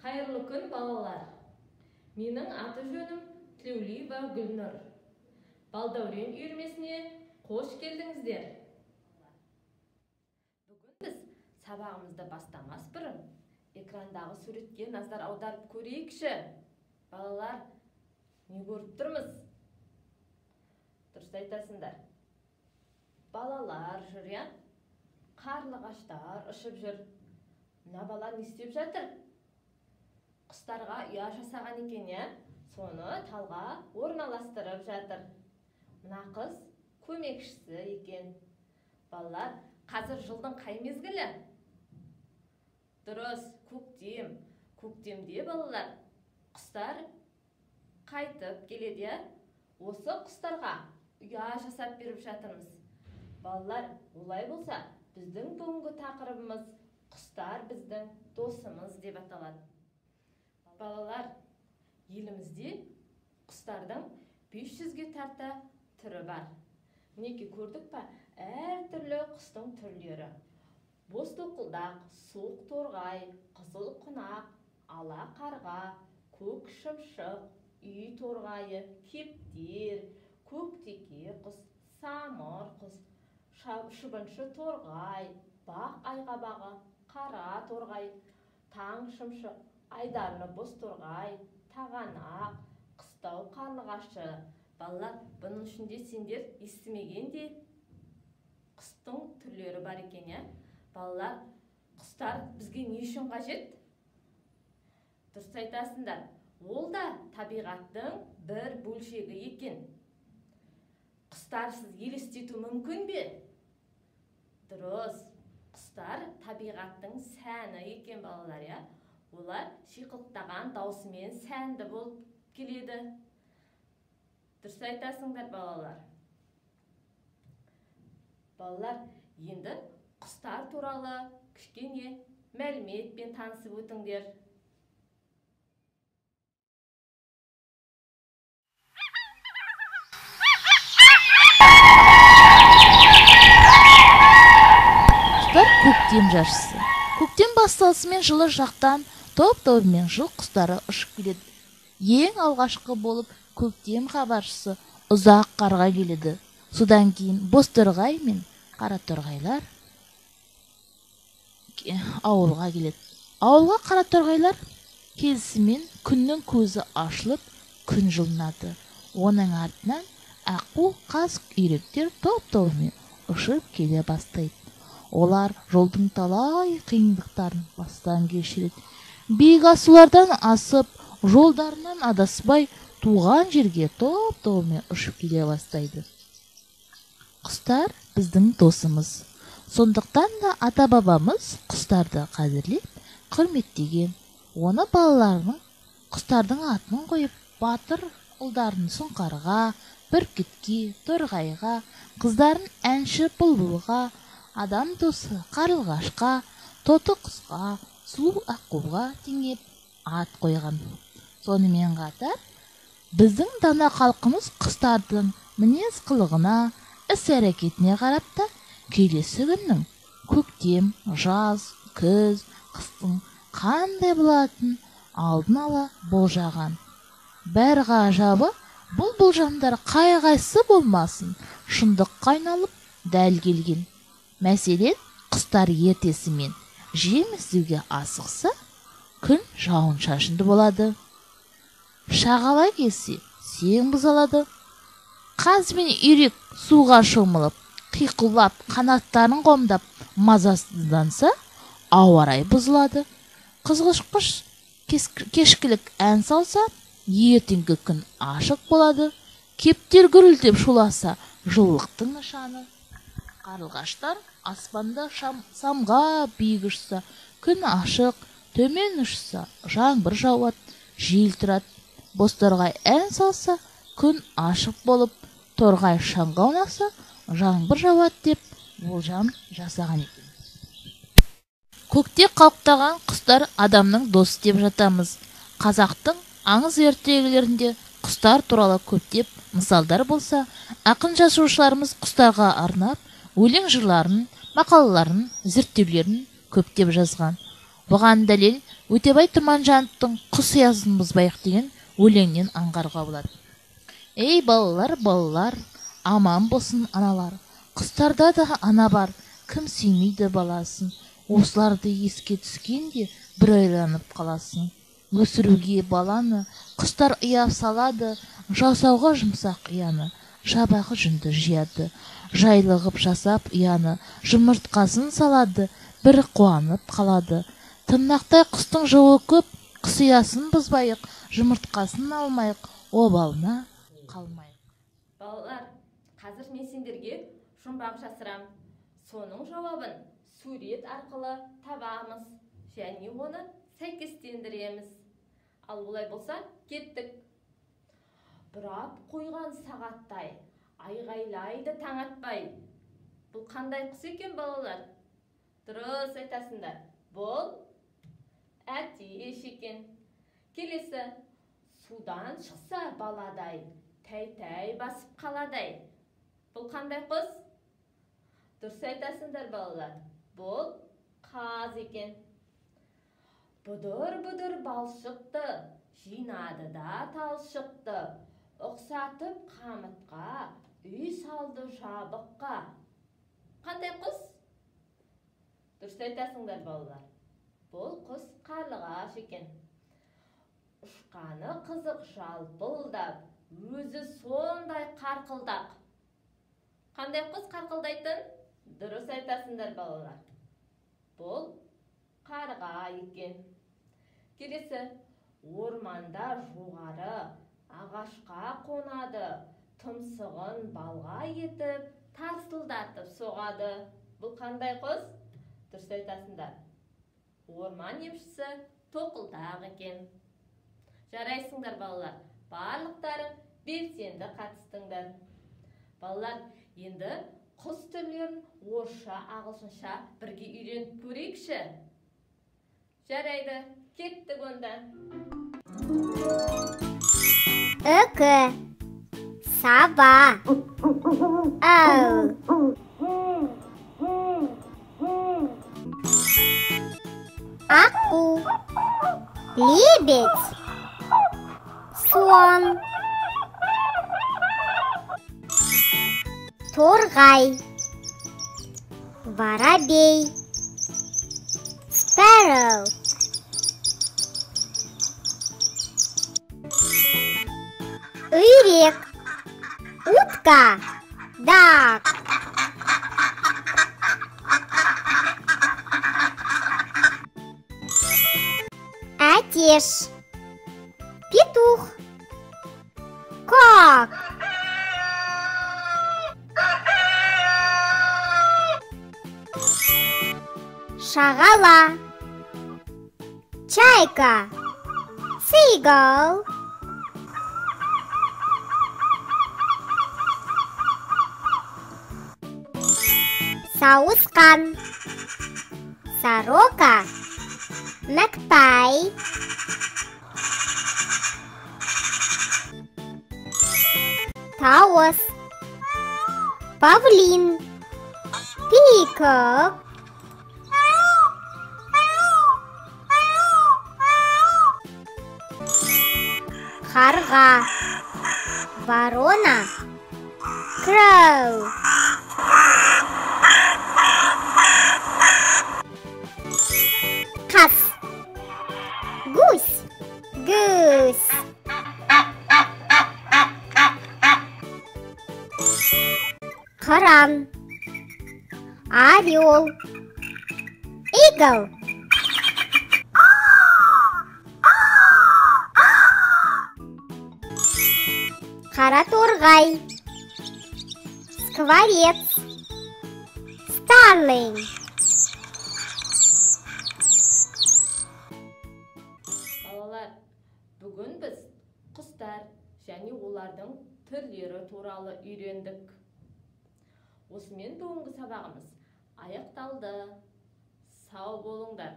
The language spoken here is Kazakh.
Қайырлы күн, балалар. Менің аты-жөнім Тілеулиева Гүлнұр. Балдәурен үйірмесіне қош келдіңіздер. Бүгін біз сабағымызды бастамас бұрын экрандағы суретке назар аударып көрейікші. Балалар, не көріп тұрмыз? Дұрыс айтасыңдар. Балалар жүр, иә? Қарлығаштар ұшып жүр. Мына бала не істеп жатыр? Құстарға ұя жасаған екен, иә? Соны талға орналастырып жатыр. Мына қыз көмекшісі екен. Балалар, қазір жылдың қай мезгілі? Дұрыс, көктем. Көктемде балалар құстар қайтып келеді, иә? Осы құстарға ұя жасап беріп жатырмыз. Балалар, олай болса, біздің бүгінгі тақырыбымыз құстар біздің досымыз деп аталады. Балалар, елімізде құстардың 500-ге тарта түрі бар. Мінекей көрдік па, әртүрлі құстың түрлері. Бозтоқылдақ, суық торғай, қызыл құнақ, ала қарға, көк шымшық, үй торғайы, кептер, көктеке құс, самыр құс, шыбыншы торғай, бақ айғабағы, қара торғай, таң шымшық, айдарлы бозторғай, тағанақ, қыстау қарлығашы. Балалар, бұның ішінде сендер естімеген де құстың түрлері бар екен, иә? Балалар, құстар бізге не үшін қажет? Дұрыс айтасыңдар. Ол да табиғаттың бір бөлшегі екен. Құстарсыз елестету мүмкін бе? Дұрыс. Құстар табиғаттың сәні екен, балалар, иә? Олар шиқылықтаған даусымен сәнді болып келеді. Дұрыс айтасыңдар, балалар. Балалар, енді құстар туралы кішкене мәліметпен танысып өтіңдер. Құстар көктем жаршысы. Көктем басталысымен жылы жақтан топ-тобымен жыл құстары ұшып келеді. Ең алғашқы болып көктем хабаршысы ұзақ қарға келеді. Содан кейін бозторғай мен қараторғайлар ауылға келеді. Ауылға қараторғайлар келісімен күннің көзі ашылып, күн жылынады. Оның артынан аққу, қаз, үйректер топ-тобымен ұшып келе бастайды. Олар жолдың талай қиындықтарын бастан кешіреді. Биік асулардан асып, жолдарынан адаспай, туған жерге топ-тобымен ұшып келе бастайды. Құстар біздің досымыз. Сондықтан да ата-бабамыз құстарды қадірлеп, құрметтеген. Оны балаларының құстардың атын қойып, батыр ұлдарын сұңқарға, бүркітке, торғайға, қыздарын әнші бұлбұлға, адам досы қарлығашқа, тоты құсқа, сұлу аққуға теңеп ат қойған. Сонымен қатар, біздің дана халқымыз құстардың мінез қылығына, іс-әрекетіне қарап та келесі күннің көктем, жаз, күз, қыстың қандай болатынын алдын ала болжаған. Бәрі ғажабы, бұл болжамдар қай-қайсы болмасын шындыққа айналып дәл келген. Мәселен, құстар ертесімен жем іздеуге асықса, күн жауын-шашынды болады. Шағала келсе, сең бұзалады. Қаз бен үйрек суға шомылып, қиқулап, қанаттарын қомдап, мазасызданса, ауа райы бұзылады. Қызғыш құс кешкілік ән салса, ертеңгі күн ашық болады. Кептер гүрілдеп шуласа, жылылықтың нышаны. Қарлығаштар аспанда самға биік ұшса, күн ашық, төмен ұшса, жаңбыр жауады, жел тұрады. Бозторғай ән салса, күн ашық болып, торғай шаңға аунаса, жаңбыр жауады деп болжам жасаған екен. Көкте қалықтаған құстар адамның досы деп жатамыз. Қазақтың аңыз ертегілерінде құстар туралы көптеп мысалдар болса, ақын жазушыларымыз құстарға арнап өлең жырларын, мақалаларын, зерттеулерін көптеп жазған. Бұған дәлел Өтебай Тұрманжановтың «Құс ұясын бұзбайық» деген өлеңнен аңғаруға болады. Ей, балалар, балалар, аман болсын аналар. Құстарда да ана бар, кім сүймейді баласын. Осыларды еске түскенде бір ойланып қаласың. Өсіруге баланы құстар ұя салады, жасауға жұмсақ ұяны, жабағы жүнді жияды. Жайлы ғып жасап ұяны, жұмыртқасын салады, бір қуанып қалады. Тырнақтай құстың жауы көп, құс ұясын бұзбайық, жұмыртқасын алмайық, обалына қалмайық. Балалар, қазір мен сендерге жұмбақ жасырам. Соның жауабын сурет арқылы табамыз және оны сәйкестендіреміз. Ал олай болса, кеттік. Бұрап қойған сағаттай, айғайлайды таң атпай. Бұл қандай құс екен, балалар? Дұрыс айтасыңдар. Бұл әтеш екен. Келесі, судан шықса баладай, тәй-тәй басып қаладай. Бұл қандай құс? Дұрыс айтасыңдар, балалар. Бұл қаз екен. Бұдыр-бұдыр балшықты, жинады да талшықты, ұқсатып қамытқа, үй салды жабыққа. Қандай құс? Дұрыс айтасыңдар, балалар. Бұл құс қарлығаш екен. Ұшқаны қызық жалпылдап, өзі сондай қарқылдақ. Қандай құс қарқылдайтын? Дұрыс айтасыңдар, балалар. Бұл қарға екен. Келесі, орманда жоғары ағашқа қонады, тұмсығын балға етіп, тарсылдатып соғады. Бұл қандай құс? Дұрыс айтасыңдар. Орман емшісі тоқылдақ екен. Жарайсыңдар, балалар. Барлықтарың белсенді қатыстыңдар. Балалар, енді құс түрлерін орысша, ағылшынша бірге үйреніп көрейікші. Жарайды, кеттік онда. Үкі, саба, ау. Аққу, лебедь, слон, торғай, воробей, sparrow. Үйрек, утка, duck. Әтеш, петух, cock. Шағала, чайка, seagull. Сауысқан, сорока, magpie. Тауыс, павлин, peacock. Қарға, ворона, crow. Қаз, гусь, goose. Қыран, орел, eagle. Қара торғай, скворец, starling. Балалар, бүгін біз құстар және олардың түрлері туралы үйрендік. Осымен бүгінгі сабағымыз аяқталды. Сау болыңдар.